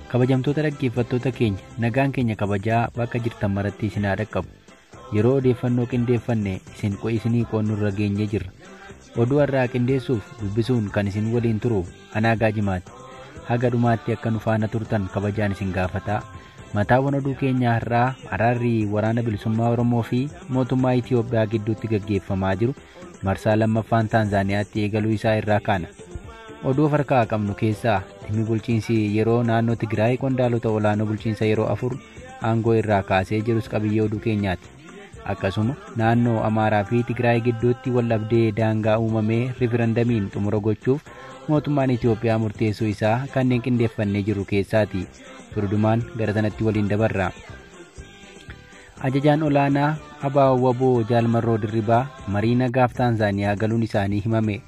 Kabajamtoota dhaggeeffattoota keenya, nagaan keenya kabajaa bakka jirtan maratti isin haa dhaqqabu. Yeroo odeeffannoo qindeeffanne isin isinii qoonnurra geenyee jirra. Oduu har'aa qindeessuuf dubbisuun kan isin waliin turu anaa Gaajimaati. Haga dhumaatti akka nu faana turtan kabajaan isin gaafataa. Mataawwan oduu keenyaa har'aa: araarri waraana bilisummaa Oromoo fi mootummaa Itiyoophiyaa gidduutti gaggeeffamaa jiru marsaa lammaffaan Taanzaaniyaatti eegaluu isaa irraa kaana. Oduu of harkaa qabnu keessaa dhimmi bulchiinsi yeroo naannoo Tigraay qondaalota olaanoo bulchiinsa yeroo 4 aangoo irraa kaasee jirus qabiyyee oduu keenyaati. Akkasuma naannoo Amaaraa fi Tigraay gidduutti waldhabdee daangaa uumamee riifarandamiin xumura gochuuf mootummaan Itiyoophiyaa murteessuu isaa kanneen qindeeffannee jiru keessaati. Furdumaan gara sanatti waliin dabarra. Ajajaan olaanaa Abaa Waboo Jaalmarroo Dirribaa marii nagaaf Taanzaaniyaa galuun isaanii himame.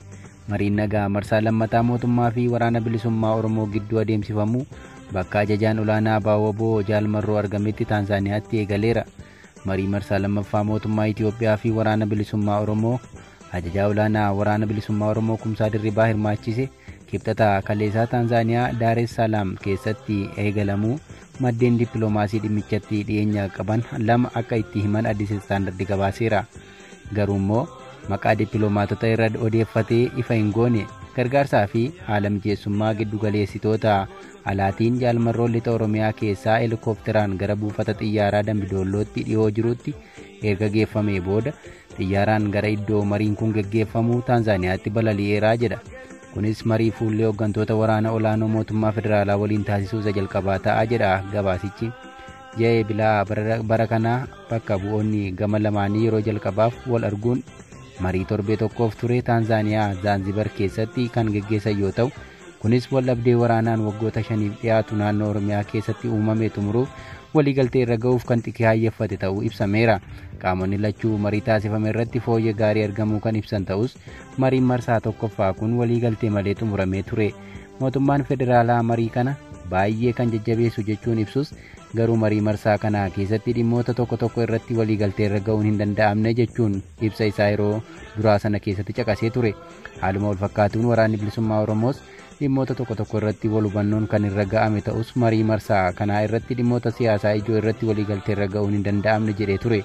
Mariin nagaa marsaa lammataa mootummaa fi waraana bilisummaa Oromoo gidduu adeemsifamu bakka ajajaan olaanaa Abaa Waboo Jaalmarroo argametti Taanzaaniyaatti eegaleera. Marii marsaa lammaffaa mootummaa Itiyoophiyaa fi waraana bilisummaa Oromoo ajajaa olaanaa waraana bilisummaa Oromoo Kumsaa Dirribaa hirmaachise kibxata kaleessaa Taanzaaniyaa Daar es Salaam keessatti eegalamuu maddeen dippiloomaasii dhimmichatti dhiyeenya qaban lama akka itti himan Addis Istaandardi gabaaseera. Garuu immoo maqaa dippiloomaatota irra odeeffatee ifa hin goone. Gargaarsaa fi haala mijeessummaa giddugaleessitoota alaatiin Jaalmarroon lixa Oromiyaa keessaa heelikoopteraan gara buufata xiyyaaraa Dambidoollootti dhiyoo jirutti erga geeffamee booda xiyyaaraan gara iddoo mariin kun gaggeeffamu Taanzaaniyaatti balali'eeraa jedha. Kunis marii fuullee hooggantoota waraana olaanoo mootummaa federaalaa waliin taasisuu isa jalqabaa ta'a jedha gabaasichi. Ji'a Eebilaa bara kanaa bakka bu'oonni gama lamaanii yeroo jalqabaaf wal arguun marii torbee tokkoof ture Taanzaaniyaa Zaanzibar keessatti kan gaggeessan yoo ta'u, kunis waldhabdee waraanaan waggoota 5 dhiyaatu naannoo Oromiyaa keessatti uumame xumuruuf waliigaltee irra ga'uuf kan xiyyeeffate ta'uu ibsameera. Qaamonni lachuu marii taasifame irratti fooyyee gaarii argamuu kan ibsan ta'us, mariin marsaa tokkoffaa kun waliigaltee malee xumuramee ture. Mootummaan federaalaa marii kana baay'ee kan jajjabeessu jechuun ibsus, garuu marii marsaa kanaa keessatti dhimmoota tokko tokko irratti waliigaltee irra ga'uun hin danda'amne jechuun ibsa isaa yeroo duraa sana keessatti caqasee ture. Haaluma walfakkaatuun waraanni bilisummaa Oromoos dhimmoota tokko tokko irratti wal hubannoon kan irra ga'ame ta'us, marii marsaa kanaa irratti dhimmoota siyaasaa ijoo irratti waliigaltee irra ga'uun hin danda'amne jedhee ture.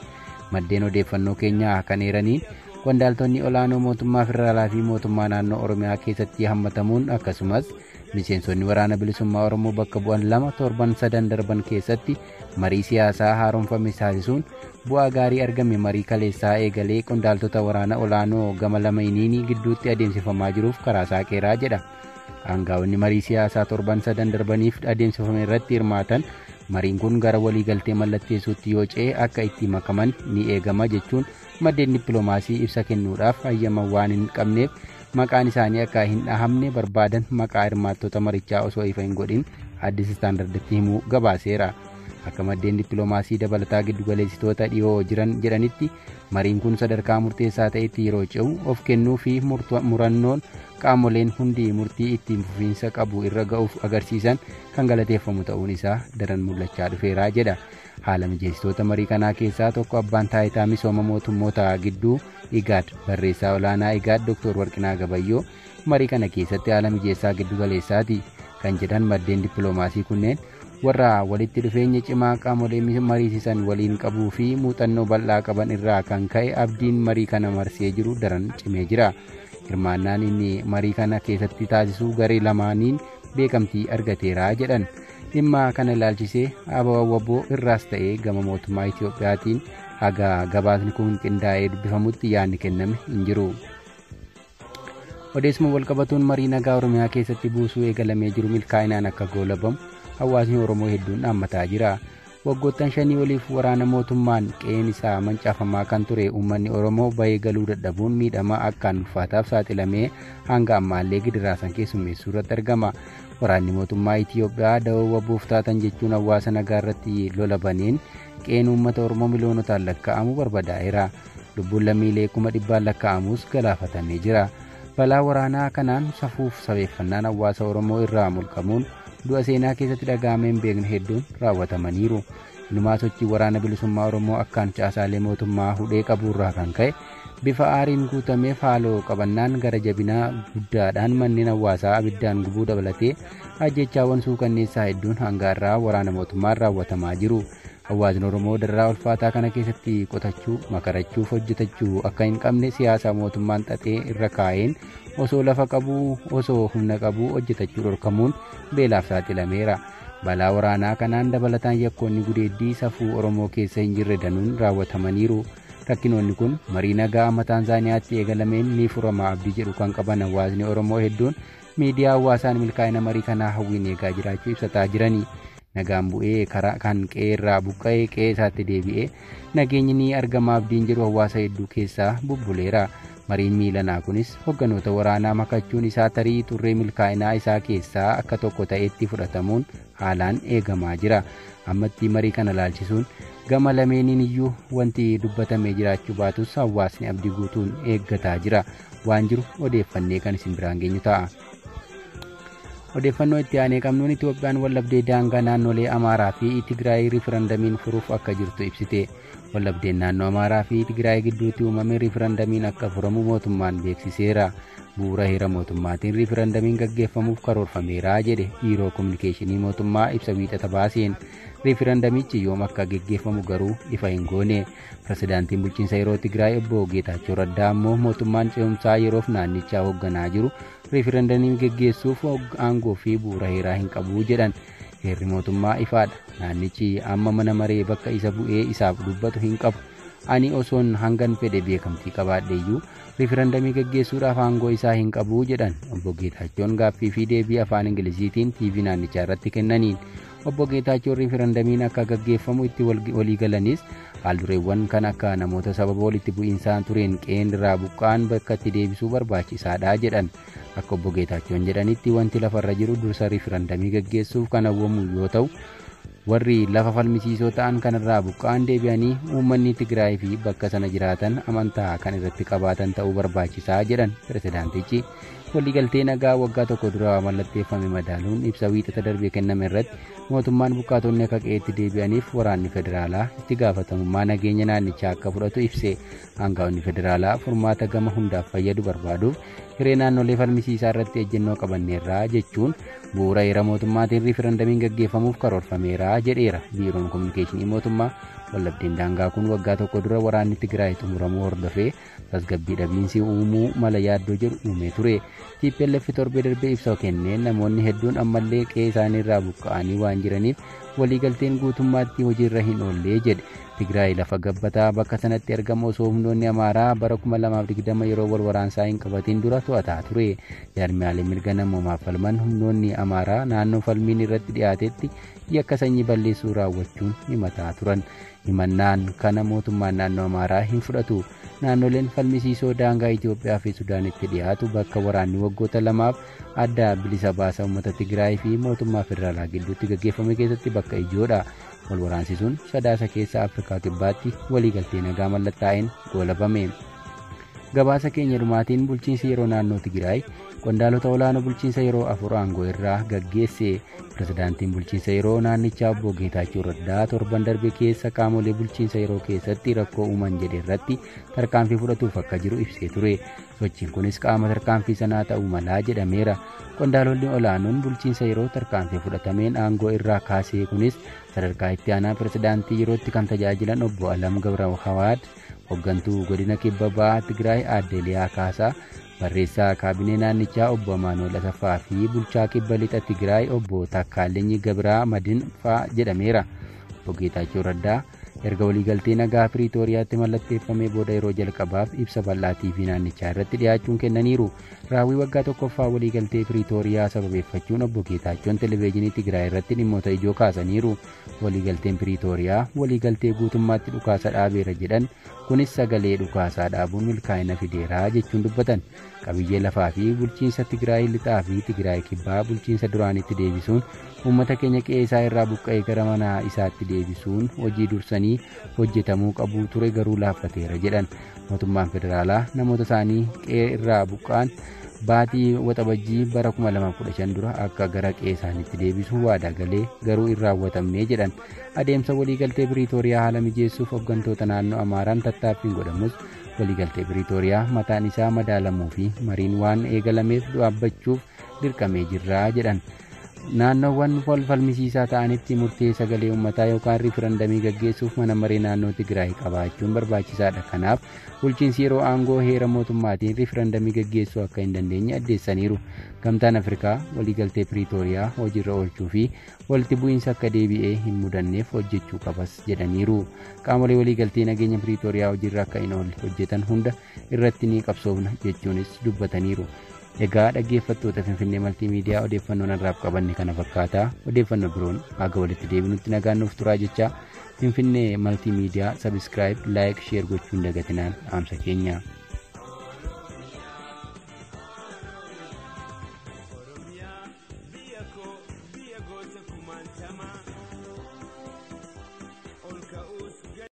Maddeen odeeffannoo keenyaa kan eeraniin qondaaltonni olaanoo mootummaa federaalaa fi mootummaa naannoo Oromiyaa keessatti hammatamuun akkasumas miseensonni waraana bilisummaa Oromoo bakka bu'an 2 torban 3 darban keessatti marii siyaasaa haaromfame taasisuun bu'aa gaarii argame marii kaleessaa eegalee qondaaltota waraana olaanoo gama lamaaniin gidduutti adeemsifamaa jiruuf karaa saaqeeraa jedha. Aangaa'onni marii siyaasaa torban 3 darbaniif adeemsifame irratti hirmaatan mariin kun gara waliigaltee mallatteessuutti yoo ce'e akka itti makaman ni eegama jechuun maddeen dippiloomaasii ibsa kennuudhaaf hayyama waan hin qabneef maqaan isaanii akka hin dhahamne barbaadan maqaa hirmaattota marichaa osoo ifa hin godhin Addis Istaandarditti himuu gabaaseera. Akka maddeen dippiloomaasii dabalataa giddugaleessitoota dhiyoo jiran jedhanitti mariin kun sadarkaa murteessaa ta'etti yeroo ce'u of kennuu fi murannoon qaamoleen hundi murtii ittiin fufiinsa qabu irra ga'uuf agarsiisan kan galateeffamu ta'uun isaa daran mul'achaa dhufeera jedha. Haala mijeessitoota marii kanaa keessaa tokko abbaan taayitaa misooma mootummoota gidduu IGAD barreessaa olaanaa IGAD Dr. Warqinaa Gabayyoo marii kana keessatti haala mijeessaa giddugaleessaati kan jedhan maddeen dippiloomaasii kunneen warra walitti dhufeenya cimaa qaamolee mariisisan waliin qabuu fi muuxannoo bal'aa qaban irraa kan ka'e abdiin marii kana marsee jiru daran cimee jira. Hirmaannaan inni marii kana keessatti taasisu garee lamaaniin beekamtii argateera jedhan. Dhimma kana ilaalchisee Abaa Waboo irraas ta'ee gama mootummaa Itiyoophiyaatiin haga gabaasni kun qindaa'ee dubbifamutti yaadni kenname hin jiru. Odeessuma walqabatuun marii nagaa Oromiyaa keessatti buusuu eegalamee jiru milkaa'inaan akka goolabamu hawaasni Oromoo hedduun dhaammataa jira. Waggoottan 5 oliif waraana mootummaan qe'een isaa mancaafamaa kan ture uummanni Oromoo bahee galuu dadhabuun miidhama akkaan ulfaataaf saaxilamee hanga ammaallee gidiraasan keessummeessuu irratti argama. Waraanni mootummaa Itiyoophiyaa dawoo wabuuf taatan jechuun hawaasa nagaa irratti lola baneen qe'een uummata Oromoo miliyoonotaan lakkaa'amu barbadaa'eera. Lubbuun lammiilee 100,000 lakkaa'amus galaafatamee jira. Balaa waraanaa kanaan safuuf sabeeffannaan hawaasa Oromoo irraa mulqamuun du'a seenaa keessatti dhaga'amee hin beekne hedduun raawwatamaniiru. Inumaa sochii waraana bilisummaa Oromoo akkaan caasaalee mootummaa hudhee qabuurraa kan ka'e Bifa aariin guutameef haaloo qabannaan gara jabinaa guddaadhaan manneen hawaasaa abiddaan gubuu dabalatee ajjechaawwan suukanneessaa hedduun hanga har'aa waraana mootummaan raawwatamaa jiru. Hawaasni Oromoo darraa ulfaataa kana keessatti qotachuu, makarachuuf hojjetachuu akka hin qabne siyaasa mootummaan xaxee irra kaa'een osoo lafa qabuu, osoo humna qabuu hojjetachuu dhorkamuun beelaaf saaxilameera. Balaa waraanaa kanaan dabalataan yakkoonni gudeeddii safuu Oromoo keessa hin jirre danuun raawwatamaniiru. Rakkinoonni kun marii nagaa amma Taanzaaniyaatti eegalameen ni furama abdii jedhu kan qaban hawaasni Oromoo hedduun miidiyaa hawaasaan milkaa'ina marii kanaa hawwiin eegaa jiraachuu ibsataa jirani. Nagaan bu'ee karaa kan qe'ee irraa buqqa'ee qe'ee isaatti deebi'ee nageenyi ni argama abdiin jedhu hawaasa hedduu keessaa bubbuleera. Mariin miilanaa kunis hogganoota waraanaa makachuun isaa tarii turree milkaa'inaa isaa keessaa akka tokko ta'etti fudhatamuun haalaan eegamaa jira. Ammatti marii kana laalchisuun gama lameeniin iyyuu wanti dubbatamee jiraachuu baatus hawaasni abdii guutuun eeggataa jira. Waan jiru odeeffannee kan isin biraan geenyu ta'a. Odeeffannoo itti aanee qabnuun Itoophiyaan wallabdee daangaa naannolee Amaaraa fi Tigraay riifarandamiin furuuf akka jirtu ibsite. Wallabdeen naannoo Amaaraa fi Tigraay gidduutti uumame riifarandamiin akka furamu mootummaan beeksiseera. Bu'uura heera mootummaatiin riifarandamiin gaggeeffamuuf karoorfameera jedhe biiroo kominikeeshinii mootummaa ibsa wiixata baaseen. Riifarandamichi yoom akka gaggeeffamu garuu ifa hin goone. Pirezidaantiin bulchiinsa yeroo Tigraay obbo Geetaachoo Raddaa ammoo mootummaan ce'umsaa yeroof naannichaa hoogganaa jiru riifarandamii gaggeessuuf aangoo fi bu'uura heeraa hin qabu jedhan. Heerri mootummaa ifaadha. Naannichi amma mana maree bakka isa bu'ee isaaf dubbatu hin qabu. Ani osoon hangan fedhe beekamtii qabaadhe iyyuu riifarandamii gaggeessuudhaaf aangoo isaa hin qabu jedhan obbo Geetaachoon gaaffii fi deebii afaan Ingiliziitiin TV naannichaa irratti kennaniin. Obbo Geetaachoon riifarandamiin akka gaggeeffamu itti walii galanis haaldureewwan kan akka namoota sababa walitti bu'iinsaan tureen qe'een irraa buqqa'an bakka itti deebisuu barbaachisaadha jedhan. Akka obbo Geetaachoon jedhanitti wanti lafarra jiru dursa riifarandamii gaggeessuuf kan hawwamu yoo ta'u warri lafa falmisiisoo ta'an kanarraa buqqa'an deebi'anii uummanni Tigraay fi bakka sana jiraatan amantaa kan irratti qabaatan ta'uu barbaachisaa jedhan pirezidaantichi. Waliigaltee nagaa waggaa tokko dura mallatteeffame madaaluun ibsa wiixata darbee kenname irratti mootummaan buqqaatonni akka qe'eetti deebi'aniif waraanni federaalaa itti gaafatamummaa nageenya naannichaa akka fudhatu ibse. Aangaa'onni federaalaa furmaata gama hundaaf fayyadu barbaaduuf hiree naannolee falmisiisaa irratti ejjennoo qabanneerraa jechuun bu'uura heera mootummaatiin riifarandamiin gaggeeffamuuf karoorfameera jedheera biiroon kominikeeshinii mootummaa. Wallabdeen daangaa kun waggaa tokko dura waraanni Tigraay xumuramuu hordofee tasgabbii dhabiinsi uumuu mala yaaddoo jedhu uumee ture. TPLF torbee darbee ibsa kenneen namoonni hedduun ammallee qe'ee isaanii irraa buqqa'anii waan jiraniif waliigalteen guutummaatti hojiirra hin oollee jedhe. Tigraay lafa gabbataa bakka sanatti argamu osoo humnoonni Amaaraa bara 2020 yeroo wal waraansaa hin qabatin dura to'ataa ture. Jaarmiyaaleen mirga namoomaaf falman humnoonni Amaaraa naannoo falmiin irratti dhiyaatetti yakka sanyii balleessuu raawwachuun himataa turan. Himannaan kana mootummaan naannoo Amaaraa hin fudhatu. Naannoleen falmisiisoo daangaa Itoophiyaa fi Sudaanitti dhiyaatu bakka waraanni waggoota lamaaf adda bilisa baasaa uummata Tigraay fi mootummaa federaalaa gidduutti gaggeeffame keessatti bakka ijoodha. Wal waraansisuun sadaasa keessa Afrikaa Kibbaatti waliigaltee nagaa mallattaa'een goolabame. Gabaasa keenya dhumaatiin bulchiinsi yeroo naannoo Tigraay qondaalota olaanoo bulchiinsa yeroo afur aangoo irraa gaggeesse. Pirezidaantiin bulchiinsa yeroo naannichaa obbo Geetaachoo Raddaa torban darbe keessa qaamolee bulchiinsa yeroo keessatti rakkoo uuman jedhe irratti tarkaanfii fudhatuuf akka jiru ibsee ture. Sochiin kunis qaama tarkaanfii sanaa ta'uu malaa jedhameera. Qondaalonni olaanoon bulchiinsa yeroo tarkaanfii fudhatameen aangoo irraa kaasee kunis sadarkaa itti aanaa pirezidaantii yerootti kan tajaajilan obbo Alam Gabra hooggantuu godina kibba ba'aa Tigraay aadde Liyaa Kaasaa, barreessaa kaabinee naannichaa obbo Amaanuel Asaffaa fi bulchaa kibba lixa Tigraay obbo Takkaalenyi Gabraa Madin fa'aa jedhameera. Obbo Geetaachoo Raddaa erga waliigaltee nagaa Piriitooriyaatti mallatteeffamee booda yeroo jalqabaaf ibsa bal'aa TV naannichaa irratti dhiyaachuun kennaniiru. Raawwii waggaa tokkoffaa waliigaltee Piriitooriyaa sababeeffachuun obbo Geetaachoon televezyiinii Tigraay irratti dhimmoota ijoo kaasaniiru. Waliigalteen Piriitooriyaa waliigaltee guutummaatti dhukaasa dhaabeera jedhan kunis sagalee dhukaasaa dhaabuun milkaa'ina fideeraa jechuun dubbatan. Qabiyyee lafaa fi bulchiinsa Tigraay lixaa fi Tigraay kibbaa bulchiinsa duraanitti deebisuun uummata keenya qe'ee isaa irraa buqqa'ee gara mana isaatti deebisuun hojii dursanii hojjetamuu qabu ture garuu laaffateera jedhan. Mootummaan federaalaa namoota isaanii qe'ee irraa buqqa'an Baatii Waxabajjii bara 2015 dura akka gara qe'ee isaaniitti deebisu waadaa galee garuu hin raawwatamne jedhan. Adeemsa waliigaltee Piriitooriyaa haala mijeessuuf hooggantoota naannoo Amaaraan tattaaffiin godhamus waliigaltee Piriitooriyaa mataan isaa madaalamuu fi mariin waan eegalameef dhaabbachuuf dirqamee jirra jedhan. Naannoowwan wal falmisiisaa ta'anitti murtee sagalee uummataa yookaan riifarandamii gaggeessuuf mana maree naannoo Tigraay qabaachuun barbaachisaadha. Kanaaf bulchiinsi yeroo aangoo heera mootummaatiin riifarandamii gaggeessuu akka hin dandeenye addeessaniiru. Gamtaan Afrikaa waliigaltee Piriitooriyaa hojiirra oolchuu fi walitti bu'iinsa akka deebi'ee hin mudanneef hojjechuu qabas jedhaniiru. Qaamolee waliigaltee nageenya Piriitooriyaa hojiirra akka hin oolle hojjetan hunda irratti ni qabsoofna jechuunis dubbataniiru. Egaa dhaggeeffattoota Finfinnee Maltiimiidiyaa, odeeffannoo narraaf qabanne kana fakkaata. Odeeffannoo biroon haga walitti deebinutti nagaan nuuf turaa jechaa, Finfinnee Maltiimiidiyaa sabiskiraayib, laayik, sheer gochuun dagatinaan dhaamsa keenya. Oromiyaa biyya koo, biyya goota kumaantamaa.